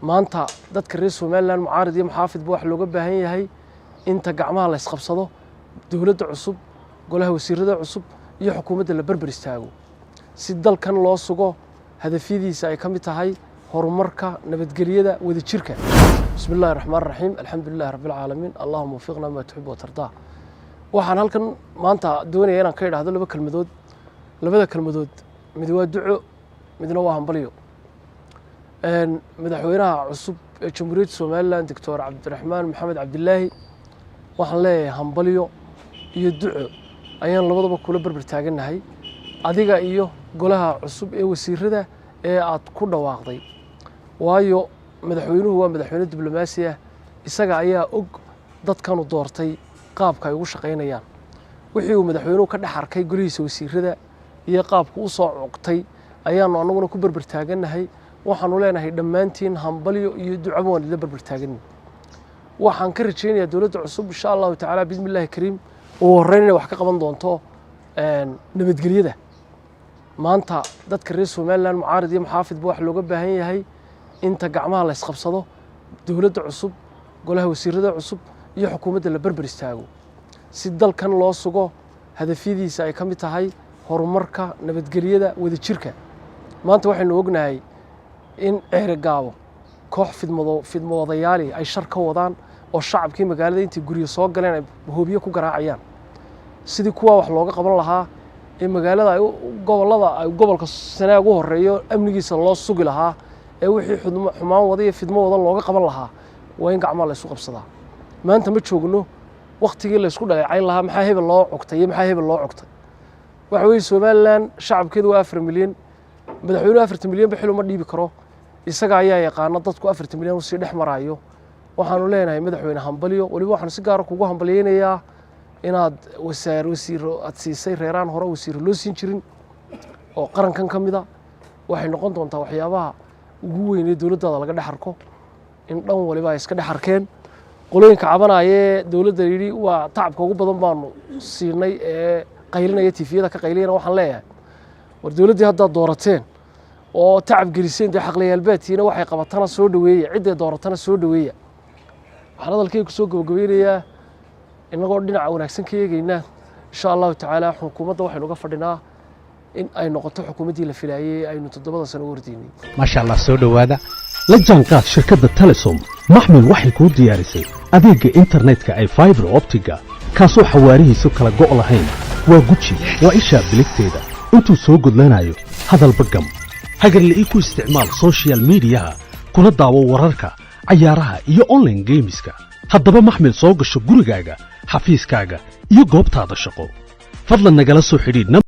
Maanta dadka reer Somaliland, mucaarid iyo muxaafidba, waxa looga baahan yahay inta gacmaha la isqabsado, dowladda cusub, golaha wasiirada cusub iyo xukuumadda la berber istaago, si dalkan loo sugo hadafyadiisa ay ka mid tahay horumarka, nabadgelyada, wadajirka. بسم الله الرحمن الرحيم، الحمد لله رب العالمين، اللهم وفقنا لما تحب وترضى. Waxaan halkan maanta doonaya inaan ka idhaahdo laba kelmadood. Labada kelmadood mid waa duco, midna waa hambalyo. Madaxweynaha cusub ee Jamhuuriyadda Somaliland, Doctor Cabdiraxmaan Maxamed Cabdilaahi, waxaan leeyahay hambalyo iyo duco ayaan labadaba kula berber taagannahay, adiga iyo golaha cusub ee wasiirada ee aad ku dhawaaqday, waayo madaxweynuhu waa madaxweyne diblomaasi ah. Isaga ayaa og dadkanu doortay qaabka ay ugu shaqaynayaan. Wixii uu madaxweynuhu ka dhex arkay golihiisa wasiirada iyo qaabku u soo cugtay ayaanu annaguna ku berber taagannahay. Waxaanu leenahay dhammaantiin hambalyo iyo ducaba waan idla berber taagannahay. Waxaan ka rajaynayaa dowladda cusub, insha Allahu tacaala, bismi Illaahi kariim, ugu horreyn inay wax ka qaban doonto nabadgelyada. Maanta dadka reer Somaliland, mucaarid iyo muxaafidba, waxa looga baahan yahay inta gacmaha la isqabsado, dowladda cusub, golaha wasiirada cusub iyo xukuumadda la berber istaago, si dalkan loo sugo hadafyadiisa ay ka mid tahay horumarka, nabadgelyada, wadajirka. Maanta waxaynu ognahay in Ceerigaabo koox fidmoodayaali ay shar ka wadaan oo shacabkii magaalada intay guryo soo galeen ay hoobiye ku garaacayaan. Sidii kuwaa wax looga qaban lahaa ee magaalada ay gobollada ay gobolka Sanaag u horeeyo amnigiisa loo sugi lahaa, ee wixii xumaan wada iyo fidmo wada looga qaban lahaa, waa in gacmaha la isu qabsadaa. Maanta ma joogno waktigii la isku dhaleecayn lahaa maxaa hebel loo cugtay iyo maxaa hebel loo cugtay. Waxa weeye, Somaliland shacabkeedu waa 4 milyan. Madaxweynuhu 40 milyan ba xil uma dhiibi karo. Isaga ayaa yaqaana dadku 40 milyan usii dhex maraayo. Waxaanu leenahay, madaxweyne, hambalyo. Weliba waxaanu si gaara kugu hambalyeynayaa inaad wasiiro aad siisay reeraan hore wasiiro loo siin jirin oo qarankan ka mida. Waxay noqon doontaa waxyaabaha ugu weyn ee dowladdaada laga dhex arko in dhan waliba ay iska dhex arkeen. Qolooyinka cabanaya ee dowladda yidhi waa tacabka ugu badan baanu siinay ee qaylinaya, TV-yada ka qaylinayana, waxaan leeyahay: war dowladdii haddaad doorateen oo tacab geliseen, dee xaqlayaalbaadtiina waxay qabatana soo dhoweeya, cidday dooratana soo dhoweeya. Waxaan hadalkayga kusoo gabagabeynayaa, innagoo dhinaca wanaagsan ka eegeynaa, insha Allahu tacaala, xukuumadda waxaynu uga fadhinaa in ay noqoto xukuumaddii la filaayey aynu 7da sano u hordeynay. Maasha Allah, soo dhowaada. La jaanqaad shirkadda Telesom. Maxmil waxay kuu diyaarisay adeegga internetka ee fiber optic-ga, kaasoo xawaarihiisu kala go' lahayn. Waa guji, waa ishaa biligteeda intuu soo gudlanayo. Hadalba gam. Hagarle ii ku isticmaal social media-ha, kuna daawo wararka, cayaaraha iyo online games-ka. Haddaba maxmil, soo gasho gurigaaga, xafiiskaaga iyo goobtaada shaqo. Fadlan nagala soo xidhiidh.